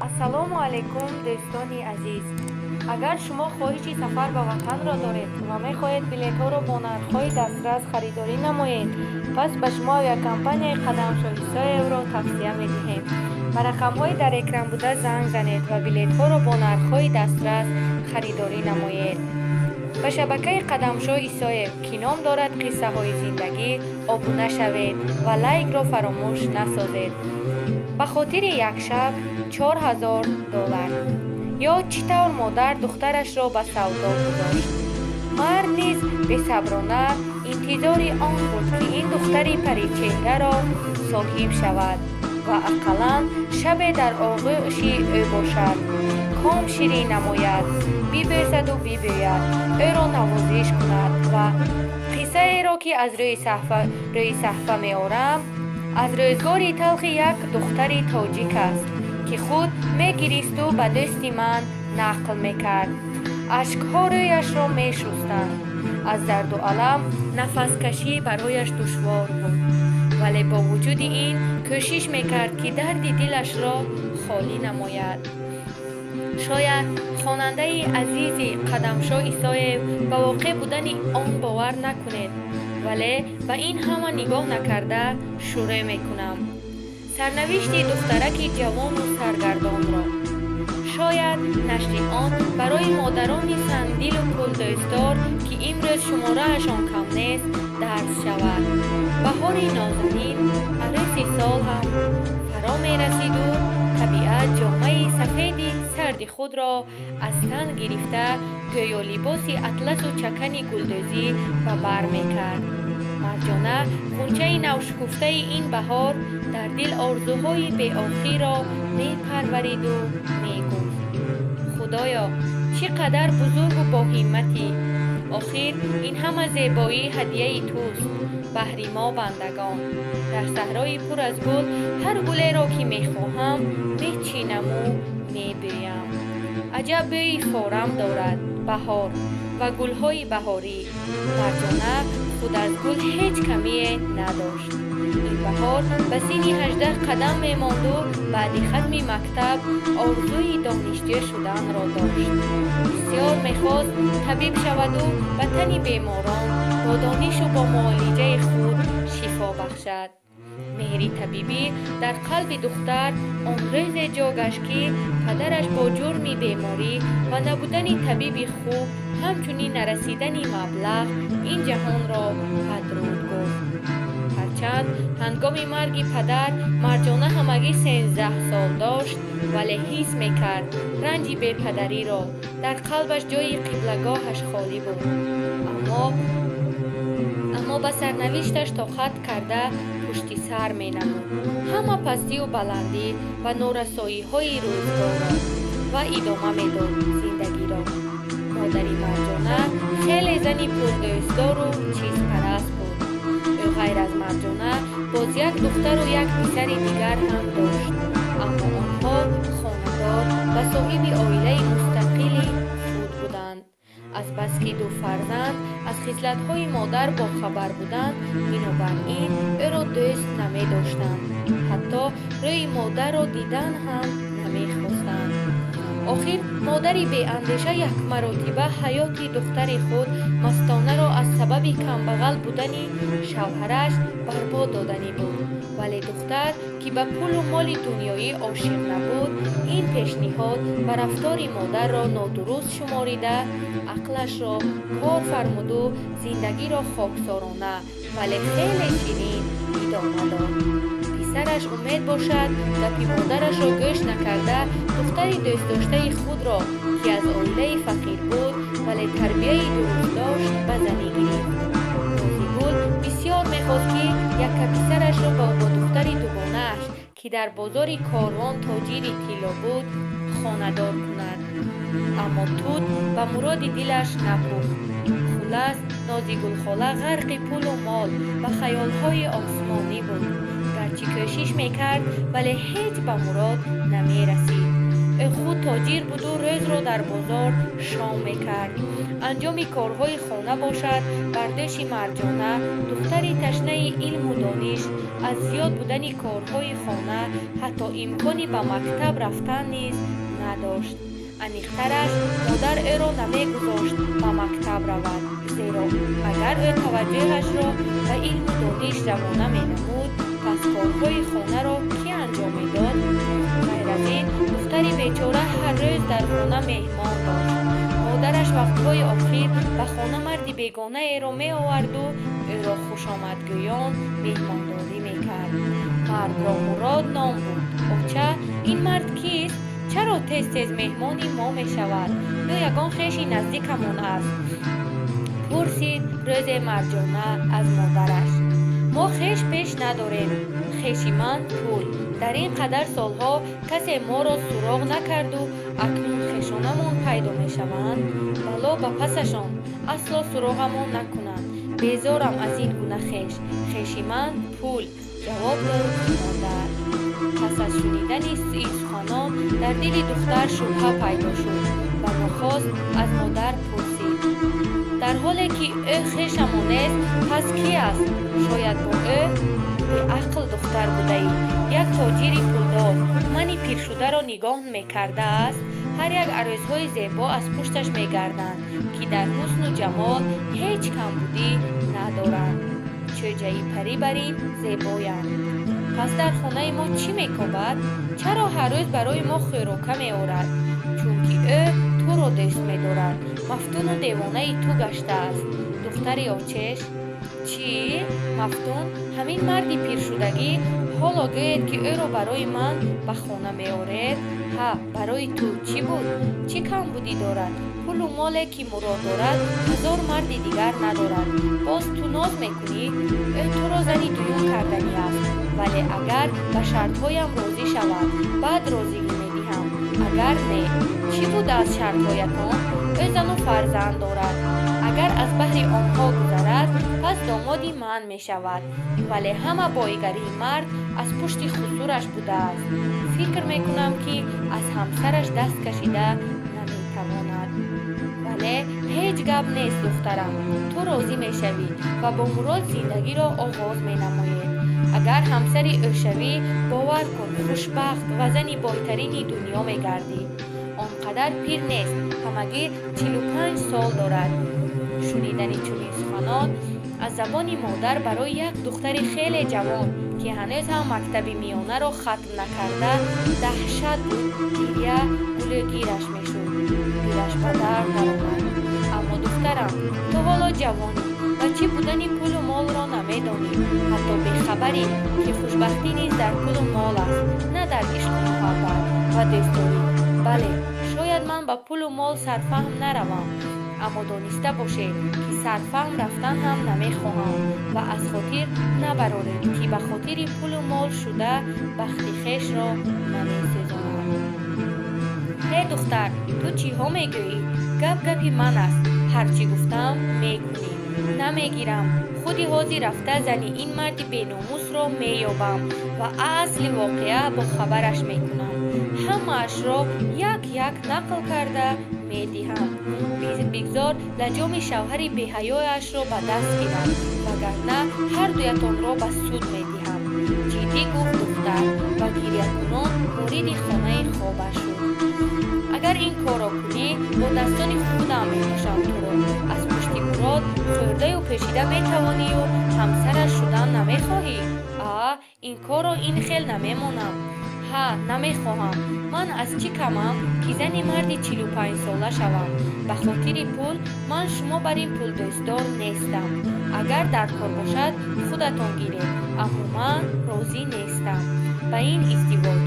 Ассалому алайкум, дӯстони азиз! Агар шумо хоҳиши сафар ба ватанро доред ва мехоҳед билетҳоро бо нархҳои дастрас харидорӣ намоед, пас ба шумо авиакомпанияи Қадамшоҳ Исоевро тавсия медиҳем. Ба рақамҳои дар экран буда занг занед ва билетҳоро бо нархҳои дастрас харидорӣ намоед. Ба шабакаи Қадамшоҳ Исоев, ки ном дорад «Қиссаҳои зиндагӣ», обуна шавед ва лайкро фаромӯш насозед. Ба хотири як шаб 4000 доллар. Ё чӣ тавр модар духтарашро ба савдо гузошт. Мард низ бесаброна интизори он буд, ки ин духтари паричеҳраро соҳиб шавад ва ақаллан шабе дар оғӯши ӯ бошад, ком ширин намояд, бибӯсаду бибӯяд, ӯро навозиш кунад. Ва қиссаеро, ки аз рӯи саҳфа меорам, аз рӯзгори талхи як духтари тоҷик аст, ки худ мегиристу ба дӯсти ман нақл мекард. Ашкҳо рӯяшро мешустанд, аз дарду алам нафаскашӣ барояш душвор буд, вале бо вуҷуди ин кӯшиш мекард, ки дарди дилашро холӣ намояд. Шояд хонандаи азизи Қадамшоҳ Исоев ба воқеъ будани он бовар накунед, вале ба ин ҳама нигоҳ накарда шурӯъ мекунам сарнавишти духтараки ҷавону саргардонро. Шояд нашри он барои модарони сангдилу пулдӯстдор, ки имрӯз шумораашон кам нест, дарс шавад. Баҳори нозанин, арӯси сол ҳам фаро мерасиду табиат ҷомаи сафеди сарди худро аз тан гирифта, гӯё либоси атласу чакани гулдӯзӣ ба бар мекард. Марҷона, ғунчаи навшукуфтаи ин баҳор, дар дил орзуҳои беохирро мепарвариду мегуфт: «Худоё, чӣ қадар бузургу боҳимматӣ! Охир ин ҳама зебоӣ ҳадияи туст баҳри мо, бандагон. Дар саҳрои пур аз гул ҳар гулеро, ки мехоҳам, мечинаму мебӯям. Аҷаб бӯи форам дорад баҳор ва гулҳои баҳорӣ!» Марҷона худ аз гул ҳеҷ камие надошт. Ин баҳор ба синни 18 қадам мемонду баъди хатми мактаб орзуи донишҷӯ шуданро дошт. Бисёр мехост табиб шаваду ба тани беморон бо донишу бо муолиҷаи худ шифо бахшад. Меҳри табибӣ дар қалби духтар он рӯзе ҷо гашт, ки падараш бо ҷурми беморӣ ва набудани табиби хуб, ҳамчунин нарасидани маблағ ин ҷаҳонро падруд гуфт. Ҳарчанд ҳангоми марги падар Марҷона ҳамагӣ 13 сол дошт, вале ҳис мекард ранҷи бепадариро, дар қалбаш ҷои қиблагоҳаш холӣ буд. Аммо ба сарнавишташ тоқат карда, пушти сар менамуд ҳама пастию баландӣ ва норасоиҳои рӯзгорро ва идома медод зиндагиро. Модари Марҷона хеле зани пулдӯстдору чизпараст буд. Ӯ ғайр аз Марҷона боз як духтару як писари дигар ҳам дошт, аммо онҳо хонадор ва соҳиби оилаи мустақили худ буданд. Азбаски ду фарзанд аз хислатҳои модар бохабар буданд, бинобар ин ӯро дӯст намедоштанд, ҳатто рӯи модарро дидан ҳам намехостанд. Охир модари беандеша якмаротиба ҳаёти духтари худ Мастонаро аз сабаби камбағал будани шавҳараш барбод доданӣ буд. Вале духтар, ки ба пулу моли дунёӣ ошиқ набуд, ин пешниҳод ва рафтори модарро нодуруст шуморида, ақлашро кор фармуду зиндагиро хоксорона, вале хеле ширин идома дод. Писараш Умед бошад, гапи модарашро гӯш накарда, духтари дӯстдоштаи худро, ки аз оилаи фақир буд, вале тарбияи дуруст дошт, ба занӣ гирифт. Нозигул бисёр мехост, ки якка писарашро бо духтари дугонааш, ки дар бозори Корвон тоҷири тилло буд, хонадор кунад, аммо тут ба муроди дилаш напухт. Хуллас, Нозигулхола ғарқи пулу мол ва хаёлҳои осмонӣ буд. Гарчи кӯшиш мекард, вале ҳеҷ ба мурод намерасид. Ӯ худ тоҷир буду рӯзро дар бозор шом мекард. Анҷоми корҳои хона бошад бар дӯши Марҷона, духтари ташнаи илму дониш. Аз зиёд будани корҳои хона ҳатто имкони ба мактаб рафтан низ надошт. Аниқтараш, модар ӯро намегузошт ба мактаб равад, зеро агар ӯ таваҷҷӯҳашро ба илму дониш равона менамуд, пас корҳои хонаро кӣ анҷом медод? Ғайр аз ин, духтари бечора ҳар рӯз дар хона меҳмон дошт. Модараш вақтҳои охир ба хона марди бегонаеро меоварду ӯро хушомадгӯён меҳмондорӣ мекард. Мардро Мурод ном буд. Оча, ин мард кист? Чаро тез-тез меҳмони мо мешавад? Ё ягон хеши наздикамон аст? Пурсид рӯзе Марҷона аз модараш. Мо хеш пеш надорем. Хеши ман пул. Дар ин қадар солҳо касе моро суроғ накарду акнун хешонамон пайдо мешаванд. Бало ба пасашон, асло суроғамон накунанд. Безорам аз ин гуна хеш. Хеши ман пул, ҷавоб дод модар. Пас аз шунидани ин суханон дар дили духтар шубҳа пайдо шуд ва нохост аз модар пурсид: дар ҳоле ки ӯ хешамон нест, пас кӣ аст? Шояд бо ӯ беақл духтар будаӣ. Як тоҷири пулдор мани пиршударо нигоҳ мекардааст. Ҳар як арӯзҳои зебо аз пушташ мегарданд, ки дар ҳусну ҷамол ҳеҷ камбудӣ надоранд. Чӯҷаи парӣ бар ин зебоянд. Пас дар хонаи мо чӣ мекобад? Чаро ҳар рӯз барои мо хӯрока меорад? Чунки ӯ туро дӯст медорад, мафтуну девонаи ту гаштааст. Духтари очеш: чӣ? Мафтун? Ҳамин марди пиршудагӣ? Ҳоло гӯед, ки ӯро барои ман ба хона меоред? Ҳа, барои ту чӣ буд? Чӣ камбудӣ дорад? Пулу моле, ки Мурод дорад, ҳазор марди дигар надорад. Боз ту ноз мекунӣ? Ӯ туро зани дуюм карданӣ аст, вале агар ба шартҳоям розӣ шавад, баъд розигӣ медиҳам. Агар не. Чӣ будааст шартҳоятон? Ӯ зану фарзанд дорад. Агар аз баҳри онҳо гузарад, пас домоди ман мешавад. Вале ҳама боигарии мард аз пушти хусураш будааст. Фикр мекунам, ки аз ҳамсараш даст кашида наметавонад. Вале ҳеҷ гап нест, духтарам. Ту розӣ мешавӣ ва бо Мурод зиндагиро оғоз менамоед. Агар ҳамсари ӯ шавӣ, бовар кун, хушбахт ва зани бойтарини дунё мегардӣ. Он қадар пир нест, ҳамагӣ 45 сол дорад. Шунидани чунин суханон аз забони модар барои як духтари хеле ҷавон, ки ҳанӯз ҳам мактаби миёнаро хатм накарда, даҳшат буд. Гиря гулӯгираш мешуд. Дилаш ба дард даромад. Аммо духтарам, ту ҳоло ҷавонӣ ва чӣ будани пулу молро намедонӣ. Ҳатто бехабарӣ, ки хушбахтӣ низ дар пулу мол аст, на дар ишқу муҳаббат ва дӯстдорӣ. Бале, шояд ман ба пулу мол сарфаҳм наравам, аммо дониста бошед, ки сарфаҳм рафтан ҳам намехоҳам ва аз хотир набароред, ки ба хотири пулу мол шуда бахти хешро намесӯзонам. Э духтар, ту чиҳо мегӯӣ? Гап гапи ман аст. Ҳар чӣ гуфтам, мекунӣ. Намегирам. Худи ҳозир рафта зани ин марди беномусро меёбам ва асли воқеа бо хабараш мекунам. Ҳамаашро як-як нақл карда медиҳам. Бигзор лаҷоми шавҳари беҳаёяшро ба даст гирад, вагарна ҳар дуятонро ба суд медиҳам. Ҷиддӣ гуфт духтар ва гирякунон вориди хонаи хобаш шуд. Агар ин корро кунӣ, бо дастони худам мекушам туро. Аз пушти Мурод хӯрдаю пӯшида метавонию ҳамсараш шудан намехоҳӣ? Аа, ин корро ин хел намемонам. Ҳа, намехоҳам. Ман аз чӣ камам, ки зани марди 45-сола шавам? Ба хотири пул ман шумо бар ин пулдӯстдор нестам. Агар дар кор бошад, худатон гиред, аммо ман розӣ нестам ба ин издивоҷ.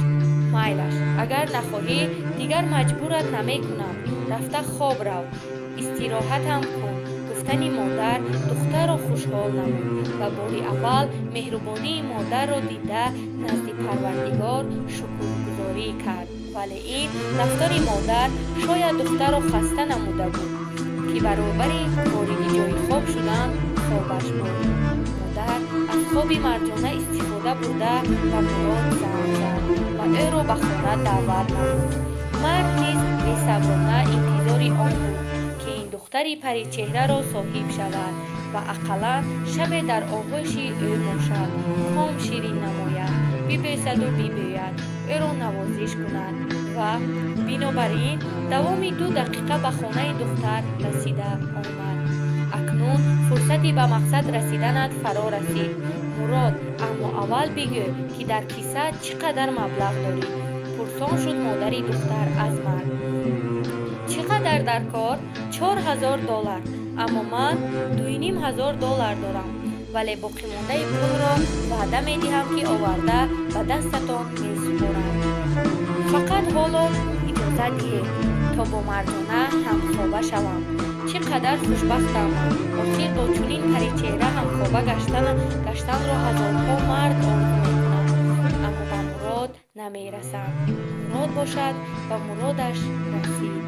Майлаш, агар нахоҳӣ, дигар маҷбурат намекунам. Рафта хоб рав, истироҳатам кун. Гуфтани модар духтарро хушҳол намуд ва бори аввал меҳрубонии модарро дида назди Парвардигор шукргузорӣ кард. Вале ин рафтори модар шояд духтарро хаста намуда буд, ки баробари вориди ҷои хоб шудан хобаш бурд. Модар аз хоби Марҷона истифода бурда ба Мурод занг зад ва ӯро ба хона даъват намуд. Мард низ бесаброна интизори он буд, ки ин духтари паричеҳраро соҳиб шавад ва ақаллан шабе дар оғӯши ӯ бошад, ком ширин намояд, бибӯсаду бибӯяд, ӯро навозиш кунад ва бинобар ин давоми 2 дақиқа ба хонаи духтар расида омад. Акнун фурсати ба мақсад расиданат фаро расид, Мурод, аммо аввал бигӯ, ки дар киса чӣ қадар маблағ дорӣ? Пурсон шуд модари духтар аз мард. Чӣ қадар дар кор? $4000. Аммо ман $2500 дорам, вале боқимондаи пулро ваъда медиҳам, ки оварда ба дастатон месупорам. Фақат ҳоло иҷозат диҳед, то бо Марҷона ҳамхоба шавам. Чӣ қадар хушбахтам ман! Охир бо чунин паричеҳра ҳамхоба гаштанро ҳазорҳо мард орзу мекунанд, аммо ба мурод намерасанд. Мурод бошад, ба муродаш расид.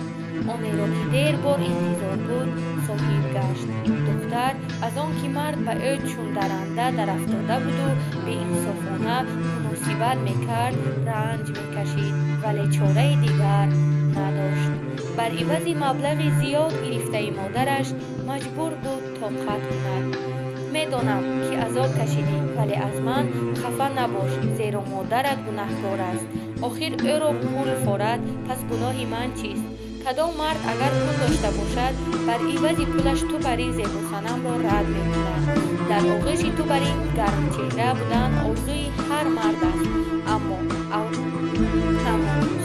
Онеро, ки дер бор интизор буд, соҳиб гашт. Духтар аз он ки мард ба ӯ чун даранда дарафтода буду беинсофона муносибат мекард, ранҷ мекашид, вале чораи дигар надошт. Бар ивази маблағи зиёд гирифтаи модараш маҷбур буд тоқат кунад. Медонам, ки азоб кашидӣ, вале аз ман хафа набош, зеро модарат гунаҳкор аст. Охир ӯро пул форад, пас гуноҳи ман чист? Кадом мард агар пул дошта бошад, бар ивази пулаш ту барин зебосанамро рад мекунад? Дар оғӯши ту барин гармчеҳра будан орзуи ҳар мард аст. Аммо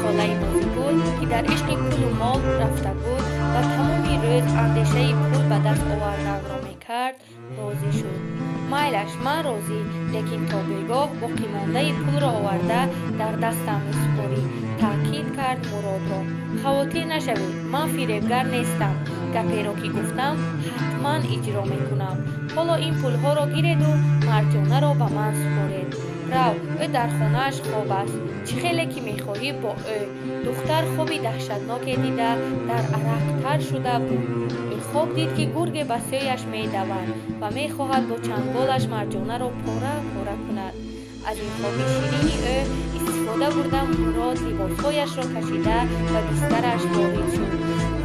холаи Нозигул, ки дар ишқи пулу мол рафта буд ва тамоми рӯз андешаи пул ба даст оварданро мекард, розӣ шуд. Майлаш, ман розӣ, лекин то бегоҳ боқимондаи пулро оварда дар дастам месупорӣ, таъкид кард Муродро. Хавотир нашавед, ман фиребгар нестам. Гаперо, ки гуфтам, ҳатман иҷро мекунам. Ҳоло ин пулҳоро гиреду Марҷонаро ба ман супоред. Рав, ӯ дар хонааш хоб аст. Чӣ хеле ки мехоҳӣ бо ӯ. Духтар хоби даҳшатноке дида, дар арақтар шуда буд. Ӯ хоб дид, ки гурге ба сӯяш медавад ва мехоҳад бо чанголаш Марҷонаро пора пора кунад. Аз ин хоби ширини ӯ истифода бурда, Мурод либосҳояшро кашида ба бистараш ворид шуд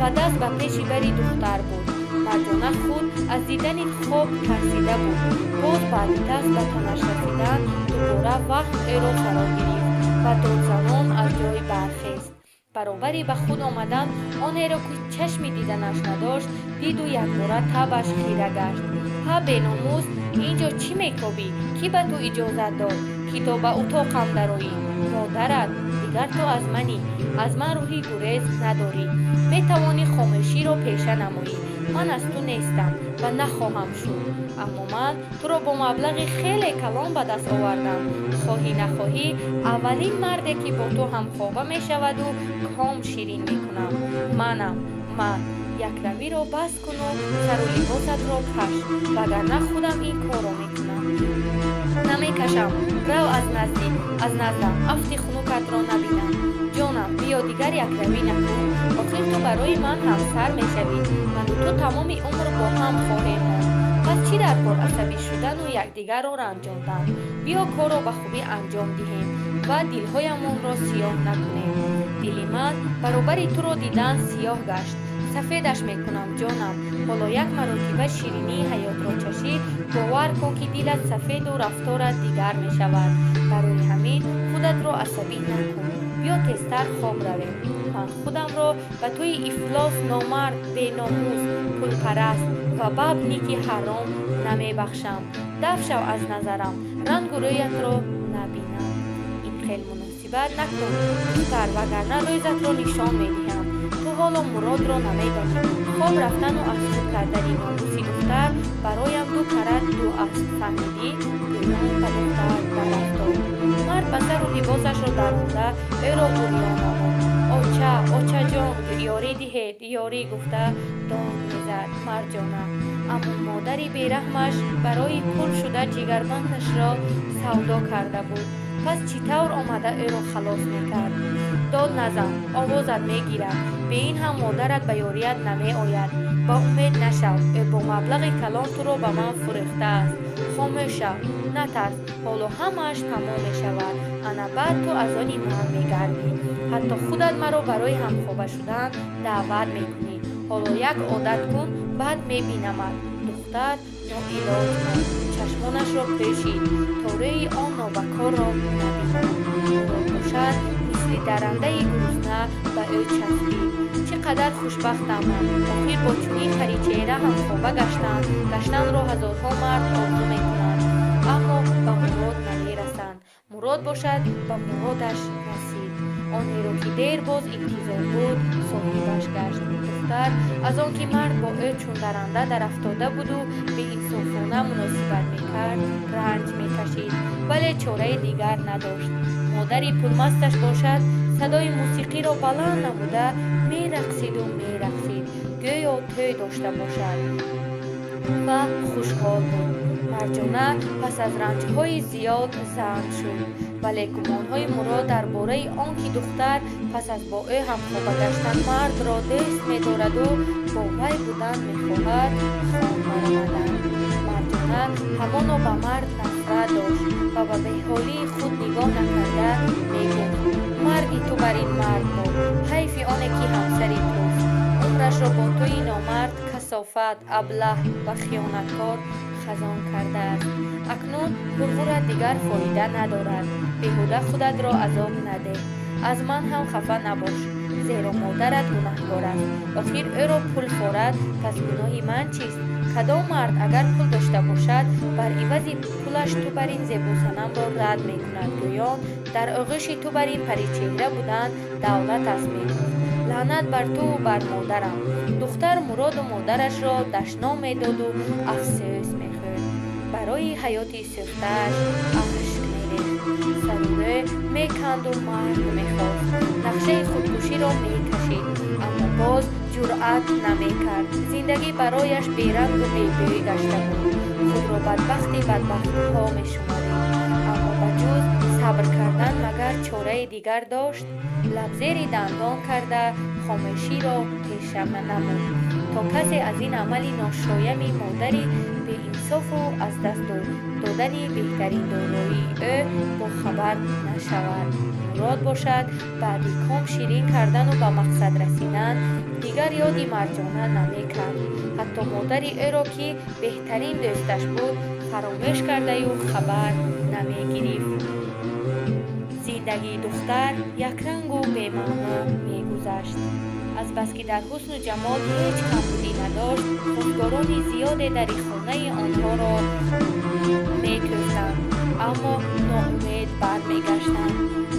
ва даст ба пеши бари духтар бурд. Марҷона худ аз дидани хоб тарсида буд. Боз баъди даст ба танаш расидан дубора ваҳм ӯро фаро гирифт ва додзанон аз ҷой бархест. Баробари ба худ омадан онеро, ки чашми диданаш надошт, диду якбора табаш хира гашт. Ҳа, беномус, ин ҷо чӣ мекобӣ? Кӣ ба ту иҷозат дод, ки то ба утоқам дароӣ? Модарат, дигар ту аз манӣ, аз ман рӯҳи гурез надорӣ. Метавонӣ хомӯширо пеша намоӣ. Ман аз ту нестам ва нахоҳам шуд. Аммо ман туро бо маблағи хеле калон ба даст овардам. Хоҳӣ нахоҳӣ, аввалин марде, ки бо ту ҳамхоба мешаваду ком ширин мекунам, манам, ман. Якравиро бас куну сару либосатро каш, вагарна худам ин корро мекунам. Намекашам, рав аз назди, аз наздам, афти хунукатро набинам. Ҷонам, биё дигар якравӣ накун. Охир ту барои ман ҳамсар мешавӣ. Ману ту тамоми умр бо ҳам хоҳем монд. Пас чӣ дар кор асабӣ шудану якдигарро ранҷондан? Биё корро ба хубӣ анҷом диҳем ва дилҳоямонро сиёҳ накунем. Дили ман баробари туро дидан сиёҳ гашт. Сафедаш мекунам, ҷонам. Ҳоло як маротиба ширинии ҳаётро чашӣ, бовар кун, ки дилат сафеду рафторат дигар мешавад. Барои ҳамин худатро асабӣ накун. Биё тезтар хоб равем. Ман худамро ба туи ифлос, номард, беномус, пулпараст ва баб ники ҳаром намебахшам. Даф шав аз назарам, рангу рӯятро набинам. Ин хел муносибат накун, духтар, вагарна рӯзатро нишон медиҳам. Ту ҳоло Муродро намедонӣ. Хоб рафтану аз худ кардани номуси духтар бароям ду карат ду аст, фаҳмидӣ? Гӯён ба духтар дарафтод. Мард ба сару либосашро даронда ӯро урён намуд. Оча, очаҷон, ёрӣ диҳед, ёрӣ, гуфта дод мезад Марҷона. Аммо модари бераҳмаш барои пул шуда ҷигарбандашро савдо карда буд. Пас чӣ тавр омада ӯро халос мекард? Дод назан, овозат мегирад. Бе ин ҳам модарат ба ёрият намеояд. Ба умед нашав, ӯ бо маблағи калон туро ба ман фурӯхтааст. Хомӯш шав, натарс, ҳоло ҳамааш тамом мешавад. Ана баъд ту аз они ман мегардӣ. Ҳатто худат Худат маро барои ҳамхоба шудан даъват мекунӣ. Ҳоло як одат кун, баъд мебинамад. Духтар ноилоҷ монд, чашмонашро пӯшид, то рӯи он нобакорро набинад. Мурод бошад, мисли дарандаи гурусна ба ӯ часпид. Чӣ қадар хушбахтам ман! Охир бо чунин паричеҳра ҳамхоба гаштанро ҳазорҳо мард орзу мекунанд, аммо ба мурод намерасанд. Мурод бошад, ба муродаш расид. Онеро ки дер боз интизор буд, соҳибаш гашт. Духтар аз он ки мард бо ӯ чун даранда дарафтода буду беинсофона муносибат мекард, ранҷ мекашид, вале чораи дигар надошт. Модари пулмасташ бошад, садои мусиқиро баланд намуда мерақсиду мерақсид, гӯё тӯй дошта бошад ва хушҳол буд. Марҷона пас аз ранҷҳои зиёд зан шуд, вале гумонҳои Мурод дар бораи он ки духтар пас аз бо ӯ ҳамхоба гаштан мардро дӯст медораду бо вай будан мехоҳад, хон баромаданд. Марҷона ҳамоно ба мард нафрат дошт ва ба беҳолии худ нигоҳ накарда мегуфт: марги ту бар ин мард бод, ҳайфи оне ки ҳамсари туст. Умрашро бо туи номард, касофат, аблаҳ ва хиёнаткор хазон кардааст. Акнун ғурғурат дигар фоида надорад. Беҳуда худатро азоб надеҳ. Аз ман ҳам хафа набош, зеро модарат гунаҳкор аст. Охир ӯро пул форад, пас гуноҳи ман чист? Кадом мард агар пул дошта бошад, бар ивази пулаш ту бар ин зебосанамро рад мекунад, гӯён дар оғӯши ту бар ин паричеҳра будан давлат аст, мегуфт. Лаънат бар туву бар модарам. Духтар Муроду модарашро дашном медоду афсӯс мехӯрд. Барои ҳаёти сӯхтааш ашк мерехт, сару рӯ меканду марг мехост. Нақшаи худкуширо мекашид, аммо боз ҷуръат намекард. Зиндагӣ барояш берангу бебӯй гашта буд. Худро бадбахти бадбахтҳо мешуморид, аммо ба ҷуз сабр кардан магар чораи дигар дошт? Лаб зери дандон карда хомӯширо пеша намуд, то касе аз ин амали ношоями модари беинсофу аз даст додани беҳтарин дороии ӯ бохабар нашавад. Мурод бошад, баъди ком ширин кардану ба мақсад расидан дигар ёди Марҷона намекард. Ҳатто модари ӯро, ки беҳтарин дӯсташ буд, фаромӯш кардаю хабар намегирифт. Зиндагии духтар якрангу бемаъно мегузашт. Азбаски дар ҳусну ҷамол ҳеҷ камбудӣ надошт, хостгорони зиёде дари хонаи онҳоро мекӯфтанд, аммо ноумед бармегаштанд.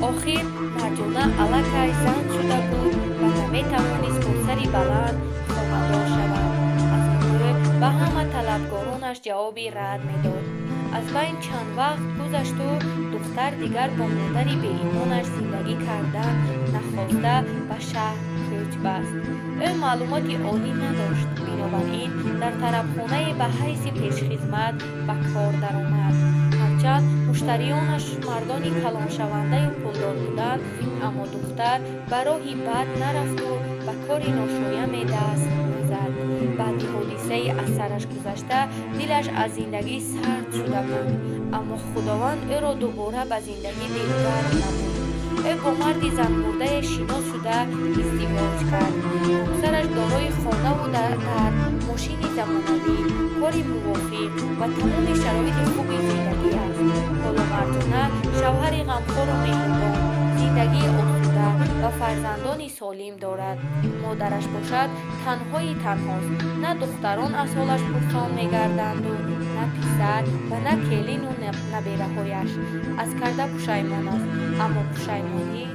Охир Марҷона аллакай зан шуда буд ва наметавонист бо сари баланд хонадор шавад. Аз ин рӯ ба ҳама талабгоронаш ҷавоби рад медод. Аз байн чанд вақт гузашту духтар дигар бо модари беимонаш зиндагӣ кардан нахоста ба шаҳр кӯч баст. Ӯ маълумоти олӣ надошт, бинобар ин дар тарабхонае ба ҳайси пешхизмат ба кор даромад. Ҳарчанд муштариёнаш мардони калоншавандаю пулдор буданд, аммо духтар ба роҳи бад нарафту ба кори ношояме даст назад. Баъди ҳодисаи аз сараш гузашта дилаш аз зиндагӣ сард шуда буд, аммо Худованд ӯро дубора ба зиндагӣ дилгарм намуд. Ӯ бо марди занмурдае шинос шуда издивоҷ кард. Ҳамсараш дорои хонаву дар мошини замонавӣ, кори мувофиқ ва тамоми шароити хуби зиндагӣ аст. Ҳоло Марҷона шавҳари ғамхору меҳрубон, зиндагии осуда ва фарзандони солим дорад. Модараш бошад, танҳои танҳост. На духтарон аз ҳолаш пурсон мегарданду, на писар ва на келину набераҳояш. Аз карда пушаймон аст, аммо пушаймонӣ